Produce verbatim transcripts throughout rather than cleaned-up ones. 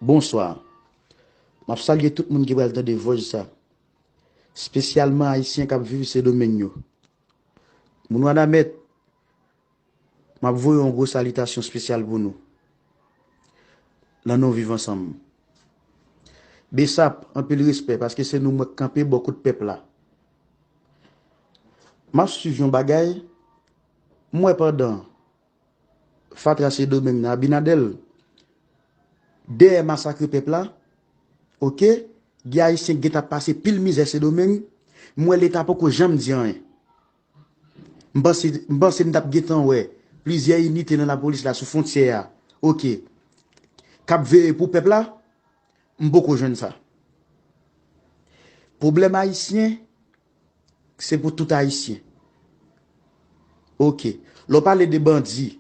Bonswa. M ap salye tout moun ki pral tande vòs sa. Espesyalman Ayisyen k ap viv Sendomeng yo. Moun Wanament, m ap voye yon gwo salitasyon espesyal pou nou. Nan non Viv Ansanm. Besap, anpil respè, paske se nou mwen k kanpe bò kot pèp la. M ap swiv yon bagay, m wè pandan fatra Sendomeng nan Abinadèl, dèyè masakre pèp la, oke, gen Ayisyen k gentan ap pase pil mizè Sendomeng, m wè Leta poko janm di anyen. M panse, m panse m t ap gentan wè plizyè inite nan lapolis la sou fwontyè a, oke, k ap veye pou pèp la, m poko jwenn sa. Pwoblèm Ayisyen, se pou tout Ayisyen. Oke. Lè w pale de bandi,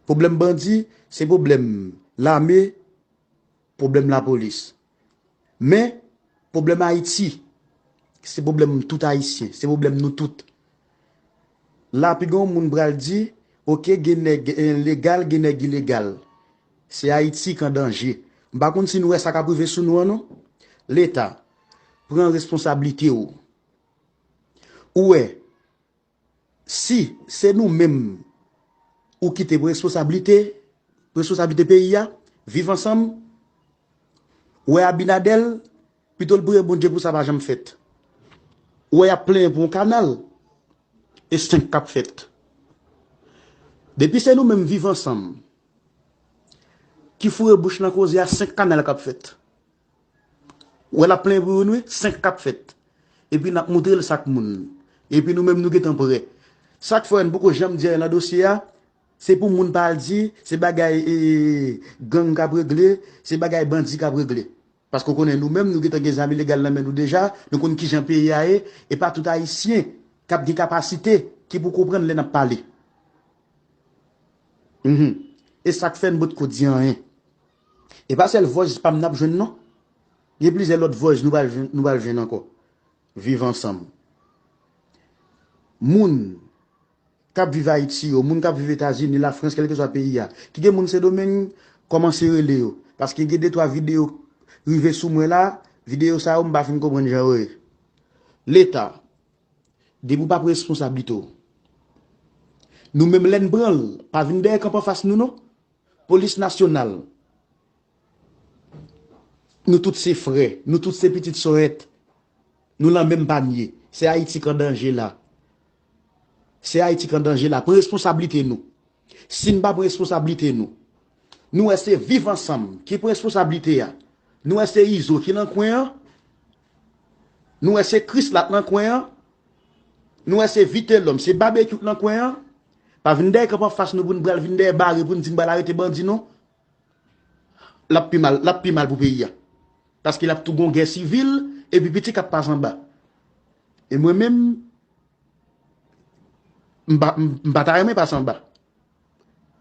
pwoblèm bandi, se pwoblèm lame, pwoblèm lapolis. Men, pwoblèm Ayiti, se pwoblèm tout Ayisyen, se pwoblèm nou tout. La, pi gen yon moun pral di, oke, gen nèg, eh, legal, gen nèg ilegal. Se Ayiti k an danje. M pa konn si nou wè sa k ap rive sou nou an non. Leta, pran responsablite w. Ou wè, si se nou menm ou kite pou responsablite, responsablite peyi a, Viv Ansanm, ou wè Abinadèl, pito l priye Bondye pou sa pa janm fèt. Ou wè y ap plenyen pou yon kanal, e senk k ap fèt. Depi se nou menm Viv Ansanm ki foure bouch nan koze a, senk kanal k ap fèt. Ou wè l ap plenyen pou youn wi, senk k ap fèt. Epi n ap moutre l sak moun. Epi nou menm nou gentan prè. Sa k fè n poko janm di anyen nan dosye a, se pou moun pa al di, se bagay, e, gang k ap regle, se bagay bandi k ap regle. Paske w konnen nou menm, nou gentan gen zam ilegal nan men nou deja, nou konn kijan peyi a ye, e pa tout Ayisyen k ap gen kapasite ki pou konprann lè n ap pale. Mhm. E sa k fè n potko di anyen. E pa sèl vòs pa m n ap jwenn non. Gen plizyè lòt vòs nou pral jwenn, nou pral jwenn ankò. Viv Ansanm. Moun k ap viv Ayiti yo, moun k ap viv Etazini, Lafrans, kèlkeswa peyi a, ki gen moun Sendomeng, kòmanse rele yo. Paske gen de twa videyo rive sou mwen la, videyo sa yo m pa fin konprann jan yo ye. Leta, depi w pa pran responsablite w, nou menm lè n pran l, pa vin dèyè kanpe anfas nou non. Polis nasyonal, nou tout se frè, nou tout se pitit sòyèt, nou lan menm panye. Se Ayiti k an danje la. Se Ayiti k an danje la. Pran responsablite nou. Si n pa pran responsablite nou, nou wè se Viv Ansanm ki pran responsablite a. Nou wè se Izo ki nan kwen an. Nou wè se Krisla k nan kwen an. Nou wè se Vitelòm, se Babekyou k nan kwen an. Pa vin dèyè kanpe anfas nou pou n pral vin dèyè bare pou n di n pral arete bandi non. L ap pi mal, l ap pi mal pou peyi a. Paske l ap tou gon gè sivil, epi piti k ap pase anba. E mwen menm, m pa, m, m pa ta renmen pase anba.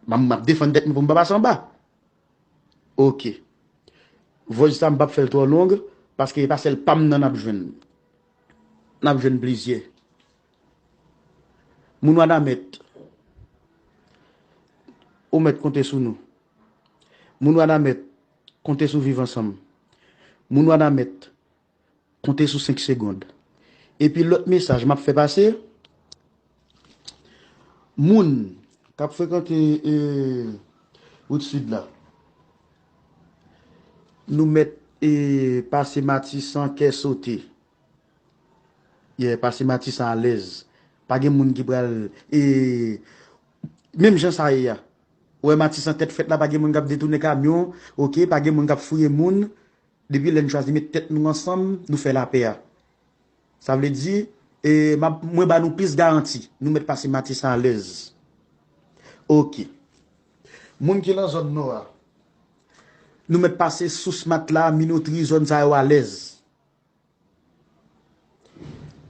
M, m ap defann tèt mwen pou m pa pase anba. Oke. Vòs sa m p ap fè l twò long, paske e pa sèl pa m nan n ap jwenn. N ap jwenn plizyè. Moun Wanament, ou mèt konte sou nou. Moun Wanament, konte sou Viv Ansanm. Moun Wanament, konte sou senk segonn. Epi lòt mesaj m ap fè pase, moun k ap frekante, e, wout sid la, nou mèt, e, pase Matisan kè sote. Yeah, pase Matisan alèz. Pa gen moun ki pral, e, menm jan sa ye a. Ou wè Matisan tèt frèt la, pa gen moun k ap detounen kamyon, oke, pa gen moun k ap fouye moun. Depi lè n chwazi met tèt nou ansanm, nou fè lapè a. Sa vle di, e, m ap, mwen ba nou plis garanti, nou mèt pase Matisan alèz. Oke. Moun ki nan zòn nò a, nou mèt pase Sous Matla, Minotri, zòn sa yo alèz.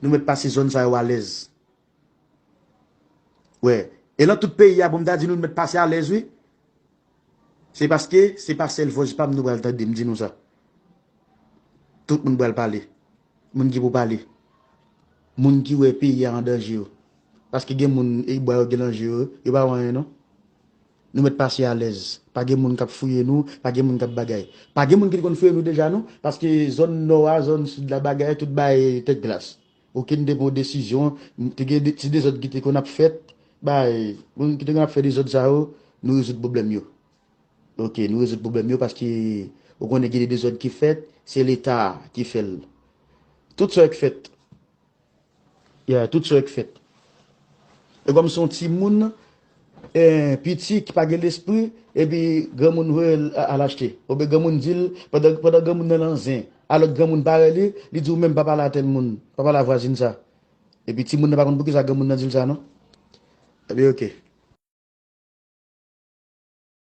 Nou mèt pase zòn sa yo alèz. Wè. E nan tout peyi a, pou m ta di nou, nou mèt pase alèz, wi. Se paske se pa sèl vòs pa m nou pral tande, m di nou sa. Tout moun pral pale. Moun ki pou pale. Moun ki wè peyi a an danje yo. Paske gen moun, e, bwa yo gen nan je yo, yo pa wè anyen, non. Nou mèt pase alèz. Pa gen moun k ap fouye nou, pa gen moun k ap bagay. Pa gen moun ki te konn fouye nou deja non, paske zòn nò a, zòn sid la, bagay, tout bagay tèt glas. Okenn te pran desizyon, te gen de- ti dezòd ki te konn ap fèt, bay, moun ki te konn ap fè dezòd sa yo, nou rezoud pwoblèm yo. Ok, nou rezoud pwoblèm yo paske ou konnen gen de dezòd ki fèt, se Leta ki fè l. Tout sa yo k fèt. Yeah, tout sa yo k fèt. E kòm se yon timoun, eh, piti ki pa gen lespri, epi granmoun voye l a- al achte. Oubyen granmoun di l, pandan, pandan granmoun nan nan zen, alò granmoun parèy li, li di w menm pa pale a tèl moun, pa pale a vwazin sa. Epi timoun nan pa konn poukisa granmoun nan di l sa non. Epi ok.